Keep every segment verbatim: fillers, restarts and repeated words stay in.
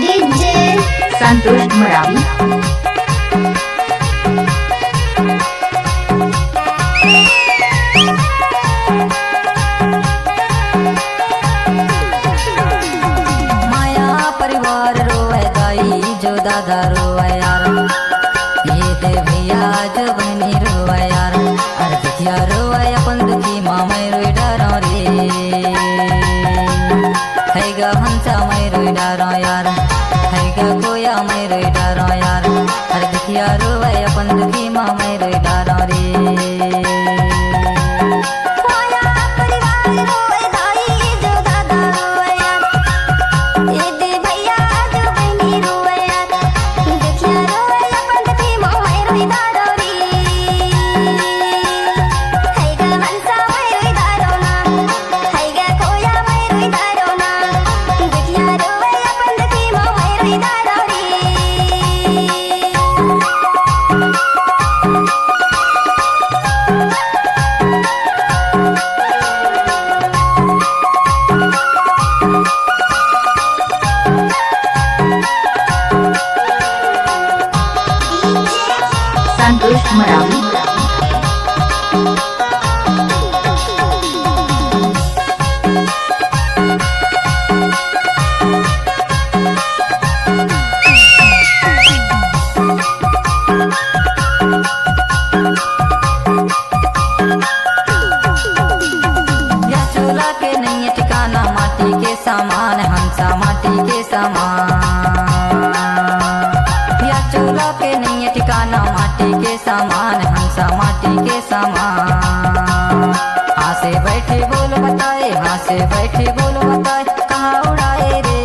DJ संतोष मरावी। माया परिवार रोवे दाई जो दादा रोवे यार, ये दे भैया जो बहनी रोवे यार, अरे दुखिया रोवे अपन दुखी माँ मैं रोई डारो रे। है गा हंसा मैं रोई डारो यार, है गा कोया मैं रोई डारो यार, अरे दुखिया रोवे अपन दुखी माँ मैं रोई डारो रे। संतोष मरावी। या चोला के नइये ठिकाना, माटी के समान, हंसा माटी के समान। या चोला के नइये ठिकाना, माटी के समान, हंसा माटी के समान। हाँ से बैठी बोल बताए, हाँ से बैठी बोल बताए, कहाँ उड़ाए रे,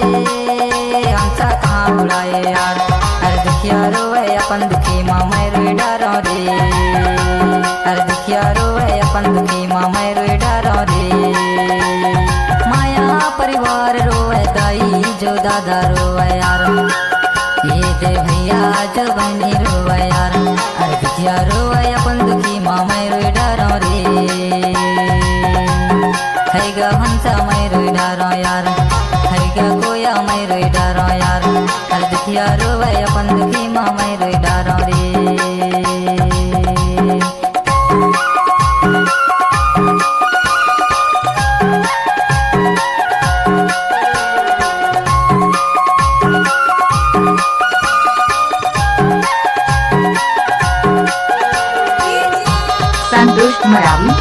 हंसा कहाँ उड़ाए यार। अरे दुखिया रोवे अपन दुखी माँ मैं रोई डारो रे। अरे दुखिया रोवे अपन दुखी माँ मैं रोई डारो रे। माया परिवार रोवे दाई जो दादा रोवे यार, ये दे भैया जो बहनी रोवे यार। अरे दुखिया रोवे अपन दुखी माँ मैं रोई डारो रे। है गा हंसा मैं रोई डारो यार, है गा कोया मैं रोई डारो यार। अरे दुखिया रोवे अपन दुखी माँ मैं रोई डारो रे। संतोष मरावी।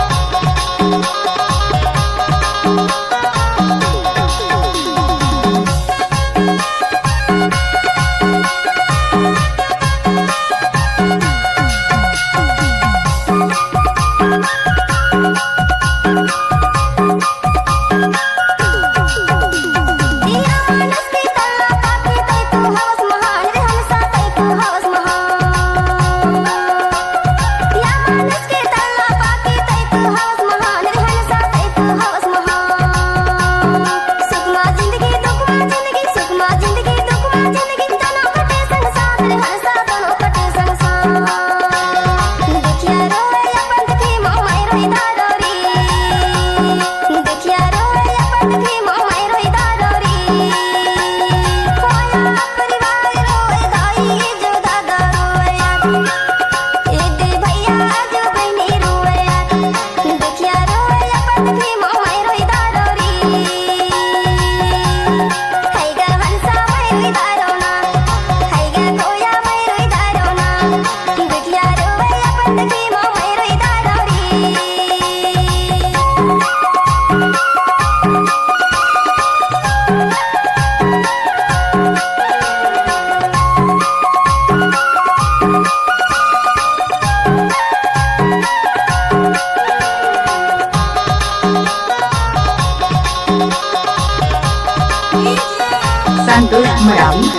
संतोष मरावी।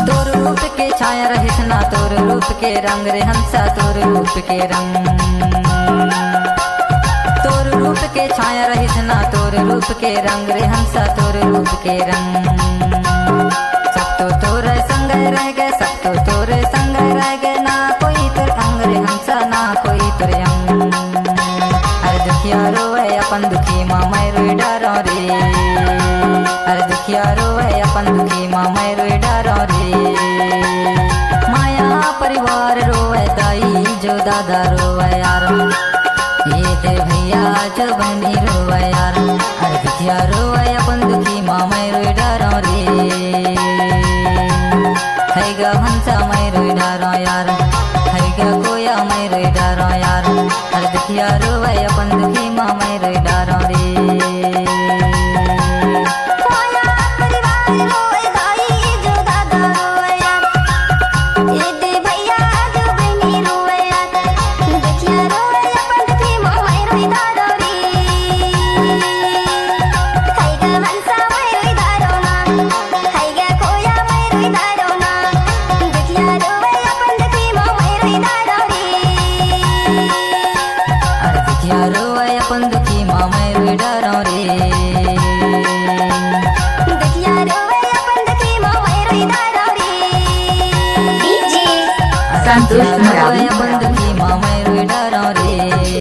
तोर रूप के छाया रहिस ना, तोर रूप के रंग रे हंसा, तोर रूप के रंग। तोर रूप के छाया रहिस ना, तोर रूप के रंग रे हंसा, तोर रूप के रंग। सब तो तोर संग रह गे, सब तो तोर संग रह गे, ना कोई तोर अंग रे हंसा, ना कोई तोर अंग। अरे दुखिया रोवे अपन दुखी मा मैं रोई डारो रे, अरे दुखिया रोवे अपन दुखी मा मैं रोई डारो रे। माया परिवार रोवे, दाई जो दादा रोवे यार, ये दे भैया जो बहनी रोवे यार। अरे दुखिया रोवे अपन दुखी मा मैं रोई डारो रे, है गा हंसा मैं रोई डारो यार, है गा कोया मैं रोई डारो यार। अरे दुखिया रोवे अपन दुखी मा मैं रोई डारो रे। कोया परिवार रोए, दाई जो दादा रोए यार, ये दे भैया जो बहनी रोए यार, दुखिया रोए अपन दुखी मा मैं रोई डारो रे। है गा हंसा मैं रोई डारो ना, है गा कोया मैं रोई डारो ना, दुखिया रोए अपन दुखी मा मैं रोई डारो रे। अरे दुखिया रोवे अपन दुखी मा मैं रोई डारो रे, दुखिया रोवे अपन दुखी मा मैं रोई डारो रे। DJ संतोष मरावी।